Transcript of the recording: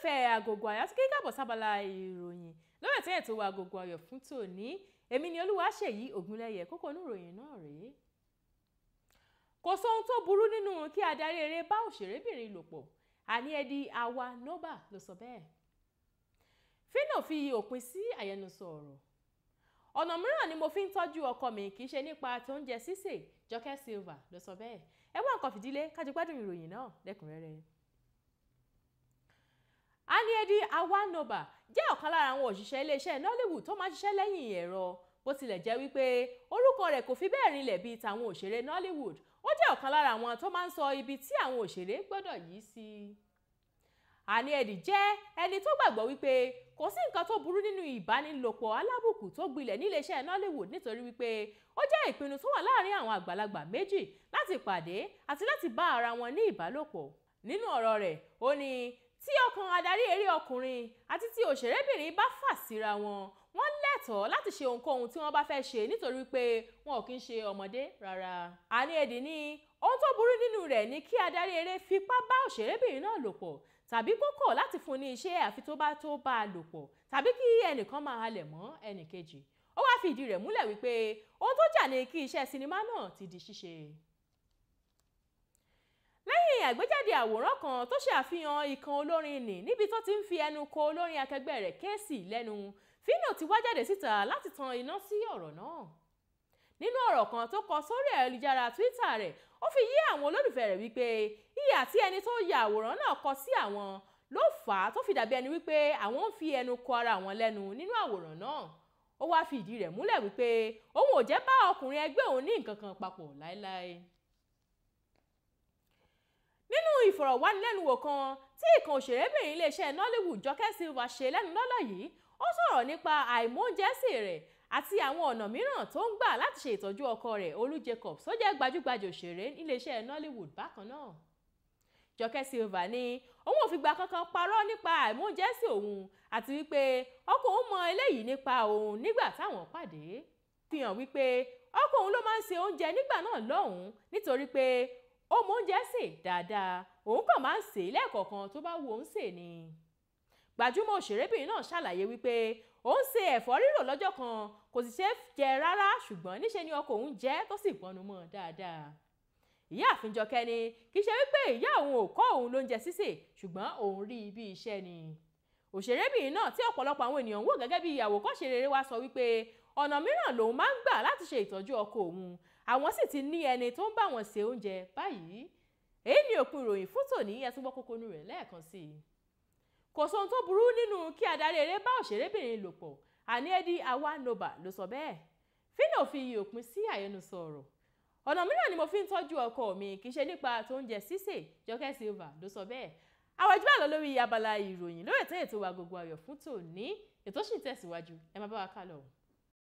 Olólùfẹ́ Agogo Ayọ̀ àti kíkàbọ̀ sábàlá ìròyìn lórí ètò ètò Agogo Ayọ̀ fún tòní. Èmi ni Olúwaṣèyí Ògúnlẹ́yẹ. Kókó inú ìròyìn náà rèé. Kò sóhun tó burú nínú kí adarí eré bá òṣèrébìnrin lò pọ̀, Aniedi Awa Noba ló sọ bẹ́ẹ̀. Phyno fi òpin sí àyẹnusọ ọ̀rọ̀. Ọ̀nà mìíràn ni mo fi ń tọ́jú ọkọ mi, kì í ṣe nípa tó ń jẹ sísè, Jọkẹ́ Silva ló sọ bẹ́ẹ̀. Ẹ wá nǹkan fìdílé kájú gbádùn ìròyìn náà lẹ́kùnrẹ́rẹ́. Aniedi Awa Noba jẹ́ ọ̀kan lára àwọn òṣìṣẹ́ iléeṣẹ́ Nollywood tó máa ń ṣiṣẹ́ lẹ́yìn ẹ̀rọ. Bó tilẹ̀ jẹ́ wípé orúkọ rẹ̀ kò fi bẹ́ẹ̀ rinlẹ̀ bíi tàwọn òṣèré Nollywood, ó jẹ́ ọ̀kan lára àwọn tó máa ń sọ ibi tí àwọn òṣèré gbọ́dọ̀ yí sí. Aniedi jẹ́ ẹni tó gbàgbọ́ wípé kò sí nǹkan tó burú nínú ìbánilòpọ̀ alábùkù tó gbilẹ̀ níléeṣẹ́ Nollywood, nítorí wípé ó jẹ́ ìpinnu tó wà láàrin àwọn àgbàlagbà méjì láti pàdé àti láti bá ara wọn ní ìbálòpọ̀. Nínú ọ̀rọ̀ rẹ̀, ó ní tí ọkàn adarí eré ọkùnrin àti tí òṣèrébìnrin bá fà síra wọn, wọ́n lẹ́tọ̀ọ́ láti ṣe ohunkóhun tí wọ́n bá fẹ́ ṣe nítorí pé wọn ò kí ń ṣe ọmọdé rárá. Aniedi ní ohun tó burú nínú rẹ̀ ni kí adarí eré fipá bá òṣèrébìnrin náà lò pọ̀, tàbí kó kọ̀ láti fún ní iṣẹ́ àfi tó bá tó bá a lò pọ̀, tàbí kí ẹnìkan máa halẹ̀ mọ́ ẹnìkejì. Ó wá fi ìdí rẹ̀ múlẹ̀ wípé ohun tó jà ní kí iṣẹ́ sinimá náà ti di ṣíṣe. Lẹ́yìn àgbéjáde àwòrán kan tó ṣe àfihàn ìkan olórin nì níbi tó ti ń fi ẹnu ko olórin akẹgbẹ́ rẹ̀ Kcee lẹ́nu, Phyno ti wá jáde síta láti tan iná sí ọ̀rọ̀ náà. Nínú ọ̀rọ̀ kan tó kọ sórí ayélujára Twitter rẹ̀, ó fi yé àwọn olólùfẹ́ rẹ̀ wípé ìyà tí ẹni tó ya àwòrán náà kọ sí àwọn ló fà á tó fi dàbí ẹni wípé àwọn ń fi ẹnu kọ ara wọn lẹ́nu nínú àwòrán náà. Ó wá fi ìdí rẹ̀ múlẹ̀ wípé òun ò jẹ́ bá ọkùnrin ẹgbẹ́ òun ní nǹkan kan papọ̀ láéláé. Nínú ìfọ̀rọ̀wánilẹ́nuwò kan tí ìkan òṣèrébìnrin iléeṣẹ́ Nollywood Jọkẹ́ Silva ṣe lẹ́nu lọ́lọ́ yìí, ó sọ̀rọ̀ nípa àìmóúnjẹsè rẹ̀ àti àwọn ọ̀nà mìíràn tó ń gbà láti ṣe ìtọ́jú ọkọ rẹ̀ Olú Jacobs tó jẹ́ gbajúgbajà òṣèré iléeṣẹ́ Nollywood bákan náà. Jọkẹ́ Silva ní òun ò fìgbà kankan parọ́ nípa àìmóúnjẹsè òun àti wípé ọkọ òun mọ eléyìí nípa òun nígbà táwọn pàdé. Fi hàn wípé ọkọ òun ló máa ń ṣe oúnjẹ nígbà náà lọ́hùn-ún nítorí pé ó mọ oúnjẹ sè dáadáa, òun kàn máa ń sè é lẹ́ẹ̀kọ̀ọ̀kan tó bá wù òun sè ni. Gbajúmọ̀ òṣèrébìnrin náà ṣàlàyé wípé òun ṣe ẹ̀fọ́ rírò lọ́jọ́ kan kò sì ṣeé jẹ rárá, ṣùgbọ́n níṣe ni ọkọ òun jẹ tó sì pọnnu mọ́ dáadáa. Ìyáàfin Jọkẹ́ ni kì í ṣe wípé ìyá òun ò kọ́ òun lóúnjẹ sísè, ṣùgbọ́n òun rí i bí iṣẹ́ ni. Òṣèrébìnrin náà tí ọ̀pọ̀lọpọ̀ àwọn ènìyàn ń wò gẹ́gẹ́ bí àwòkọ́ṣe rere wá sọ wípé ọ̀nà mìíràn lòun máa ń gbà láti ṣe ìtọ́jú ọkọ òun, àwọn sì ti ní ẹni tó ń bá wọn ṣe oúnjẹ báyìí. Èyí ni òpin ìròyìn fún tòní, ẹ tún gbọ́ kókó inú rẹ̀ lẹ́ẹ̀kan sí i. Kò sóhun tó burú nínú kí adarí eré bá òṣèrébìnrin lò pọ̀, Aniedi Awa Noba ló sọ bẹ́ẹ̀. Phyno fi òpin sí àyẹnusọ ọ̀rọ̀. Ọ̀nà mìíràn ni mo fi ń tọ́jú ọkọ mi, kì í ṣe nípa tó ń jẹ sísè, Jọkẹ́ Silva ló sọ bẹ́ẹ̀. Àwọn ìjọba lọ lórí abala ìròyìn lórí ètò ètò Agogo Ayọ̀ fún tòní. Ètò sì ń tẹ̀síwájú, ẹ máa bá wa ká lọ.